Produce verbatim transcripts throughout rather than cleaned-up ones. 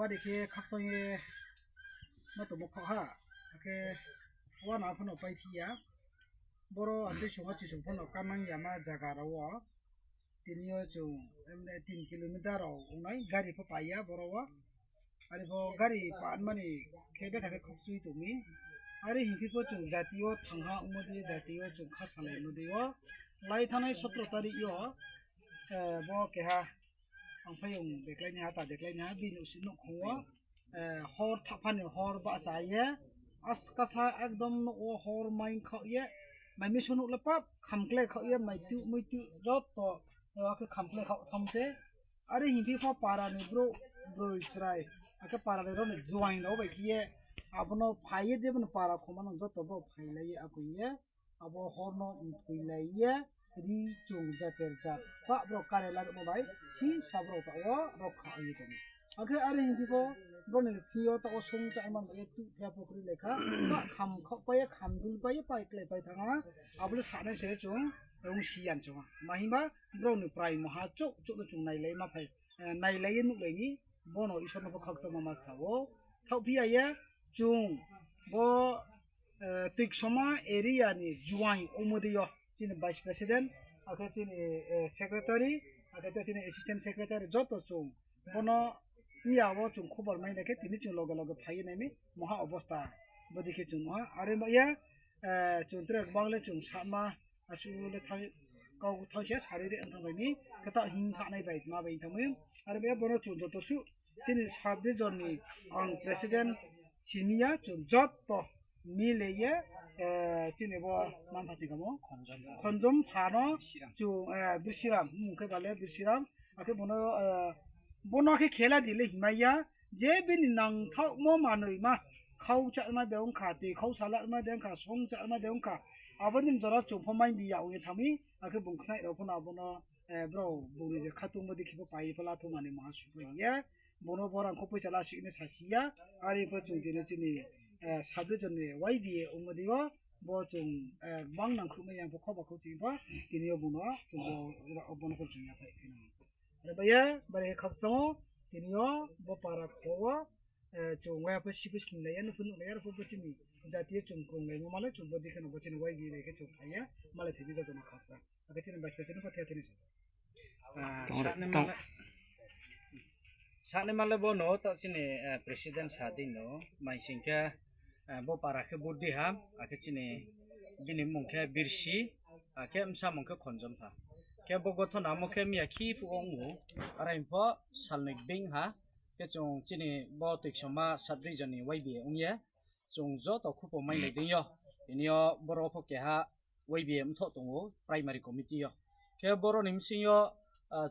Bari khe khakchang ye ma tongmo khaoh ha, akhe uana phano paiphi ya. Boro achai sung achai sung phano kanang yama zaga rao wo. Tini yo chung emne tin kilometer rao ongnai, gari pho pai ya boro wo. Are pho gari panmani khe betha khe khakchui tong mi. Are hingphi pho chung jati yo thangha ongmo dei, jati yo chung kha salai ongmo dei yo. Lai thanai sotro tarik yo, bo keha ang phaiyong deklái ni ha, ta deklái ni ha, bini nouhsi nouhkhong wo, hor thahpha ni hor bahcha ye, askasa ekdom nouh wo hor mai khaoh ye, mai miso nouh le pap khamkle khaoh ye, mai tuh mui tuh joto, akhe khamkle khaoh tham se. Are hingphi pho para ni brouh, broi chrai, akhe para ni rao ni juaing rao bai khe ye, abo no phai ye de bo ni para khoma no joto brouh phailai ye akoi ye, abo hor no mthoilai ye, ri chung jater jat pah brao kare laruhmo bai, si sa brao taoh wo rao kha ye tong. Akhe are hingphi pho, brao ni thing yo taoh wo song chá man bai ye tuh thea pho kri lai kha, pah kham khaoh pai ye, kham dul pai ye, pai klái pai thanng ha, abo le sanai se chung, rung si yan chung ha. Ma himba, brao ni praimo ha chouh chouh no chung nailai ma phai, nailai ye nuhlai mi, bo no Isor no pho khakchangma ma sa ou. Thaohphi ya ye, chung, bo, Tuiksoma area ni juaing ongmo dei yo, chini vice president, akhe chini secretary, akhe to chini assistant secretary, joto chung bo no miya wo chung khobor mai nai khe tini chung loge loge phai ye nai mi, moha obosta bodei khe chung nuh ha. Are ba ye, chung tre gbang le chung sama, asuh le kau thanng se sari re thanng bai mi, khe taoh hing thanai bai ma bai thanng mi. Are ba ye bo no chung joto suh chini sub region ni ang president simi ya, chung joto mile ye, chini bo nam pha sing kamo, Khonjom pha no, chung, Birsiram, mung khe ba le Birsiram, akhe bo no, bo no khe khela di le hingmai ya, je bini nangthaohmo manoi ma, khau cháma de ong kha, tui khau salama de ong kha, song cháma de ong kha, abo ni jora chung pho mai bi ya ong ye thanng mi, akhe bung khnai rao pho no abo no, brao bung ni je khatungmo dei khe pho pai ye pho lathumani maha supai ye, bung no bo rang kho poicha la si ni sasi ya, are pho chung tini chini sub region ni Y B A ongmo dei yo, bo chung gbang nangkhruhmai ya pho, khoba khou chini pho, tini yo bung no chung bo, bo no pho chung yaphai khe nang. Are ba ye, bari khe khakchang ou, tini yo bo para kho wo, chung waya pho si pho sinlai ya, nuh pho nuhlai ya, are pho bo chini jati yo chung krunglaimo ma le chung bodei khe no bo chini Y B A bai khe chung phai ye, malai thai mi joto no khakchang. Akhe chini vice president pho the the ni sa. Sanaima le bo no taoh chini president sa dei no, mai sing khe, bo para khe Burdi ha, akhe chini bini mmung khe Birsi, akhe bsa mung khe Khonjom pha. Khe bo gothon amo khe miya khi phuh ong ou, are pho salnoi being ha, khe chung chini bo Tuiksoma sub region ni Y B A ong ye, chung joto khupo mailai dei yo. Tini yo boro pho keha Y B A mthoh tong ou primary committee yo. Khe boro ni bsing yo,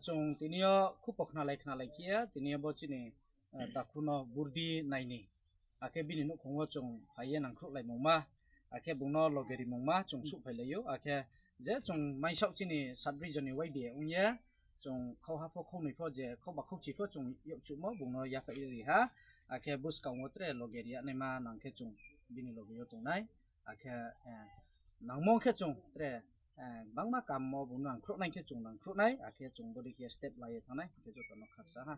chung tini yo khupo khnalai khnalai khe ye, tini yo bo chini takhu no Burdi nai ni. Akhe bini nouhkhong wo chung phai ye nangkhruhlaimungma, akhe bung no loge rimungma chung souhphailai ou, akhe je chung maisaoh chini sub region ni Y B A ong ye, chung khauha pho khaunoi pho je khauba khauchi pho chung yakchuhmo bung no yaphai ri ha, akhe buskang wo tre loge ri ya naima nang khe chung bini loge yo tongnai, akhe nangmo khe chung tre gbangma kam wo bung no nangkhruh nai khe chung nangkhruh nai, akhe chung bodei khe step la ye thanng nai, akhe joto no khakchang ha.